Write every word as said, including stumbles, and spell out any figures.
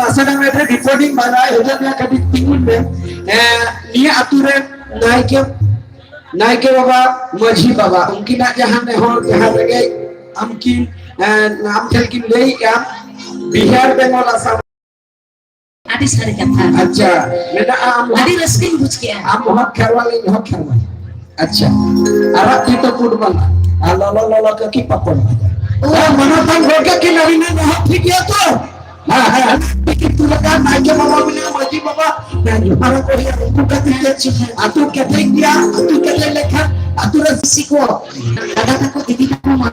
ᱟᱥᱟ ᱰᱟᱝᱜᱟ ᱨᱮ ᱨᱤᱯᱳᱨᱴᱤᱝ ᱵᱟᱲᱟᱭ ᱦᱩᱭᱩᱜ ᱜᱮᱭᱟ, ᱠᱟᱹᱴᱤᱡ ᱛᱤᱸᱜᱩᱱ ᱢᱮ᱾ ᱮ, ᱱᱤᱭᱟᱹ ᱟᱛᱩ ᱨᱮ ᱱᱟᱭᱠᱮ, ᱱᱟᱭᱠᱮ ᱵᱟᱵᱟ, ᱢᱟᱹᱡᱷᱤ ᱵᱟᱵᱟ, ᱩᱱᱠᱤᱱᱟᱜ ᱡᱟᱦᱟᱸ ᱱᱮᱦᱚᱨ, ᱡᱟᱦᱟᱸ ᱨᱮᱸᱜᱮᱡ, ᱟᱢ ᱠᱤᱱ, ᱮ, ᱟᱢ ᱴᱷᱮᱱ ᱠᱤᱱ ᱞᱟᱹᱭᱮᱜᱼᱟ, ᱵᱤᱦᱟᱨ ᱵᱮᱝᱜᱚᱞ ᱟᱥᱟᱢ᱾ ᱟᱹᱰᱤ ᱥᱟᱹᱨᱤ ᱠᱟᱛᱷᱟ᱾ ᱟᱪᱪᱷᱟ, ᱢᱮᱱᱟᱜᱼᱟ, ᱟᱢ ᱟᱹᱰᱤ ᱨᱟᱹᱥᱠᱟᱹᱧ ᱵᱩᱡᱽ ᱠᱮᱜᱼᱟ᱾ ᱟᱢ ᱦᱚᱸ ᱠᱷᱮᱨᱣᱟᱞ, ᱤᱧ ᱦᱚᱸ ᱠᱷᱮᱨᱣᱟᱞ᱾ ᱟᱪᱪᱷᱟ, ᱟᱨᱟᱜ ᱛᱤ ᱛᱚ ᱯᱩᱸᱰ ᱵᱟᱝ, ᱟᱨ ᱞᱚᱞᱚ ᱞᱚᱞᱚ ᱠᱟᱹᱠᱤ ᱯᱟᱯᱚᱲ ᱵᱷᱟᱡᱟ᱾ ᱚ᱾ ᱦᱮᱸ, ᱢᱟᱱᱚᱛᱟᱱ ᱜᱚᱢᱠᱮ ᱠᱤᱱ ᱟᱹᱵᱤᱱ ᱨᱮᱱ ᱦᱚᱸ ᱴᱷᱤᱠ ᱜᱮᱭᱟ ᱛᱚ? ᱦᱮᱸ, ᱦᱮᱸ, ᱴᱤᱠᱤᱴ ᱛᱩᱞᱟᱹ ᱠᱟᱱ ᱱᱟᱭᱠᱮ ᱵᱟᱵᱟ ᱢᱮᱱᱟᱭᱟ, ᱢᱟᱹᱡᱷᱤ ᱵᱟᱵᱟ, ᱦᱮᱸ, ᱡᱚᱦᱟᱨ ᱠᱚ ᱦᱩᱭᱩᱜᱼᱟ, ᱩᱱᱠᱩ ᱠᱷᱟᱹᱛᱤᱨ ᱛᱮ ᱟᱹᱛᱩ ᱠᱮᱴᱮᱡ ᱜᱮᱭᱟ, ᱟᱹᱛᱩ ᱠᱮᱴᱮᱡ ᱞᱮᱠᱷᱟᱱ ᱟᱹᱛᱩ ᱨᱮ ᱥᱤᱥᱤ ᱠᱚ, ᱫᱟᱫᱟ ᱛᱟᱠᱚ, ᱫᱤᱫᱤ ᱛᱟᱠᱚ, ᱢᱟᱢᱟ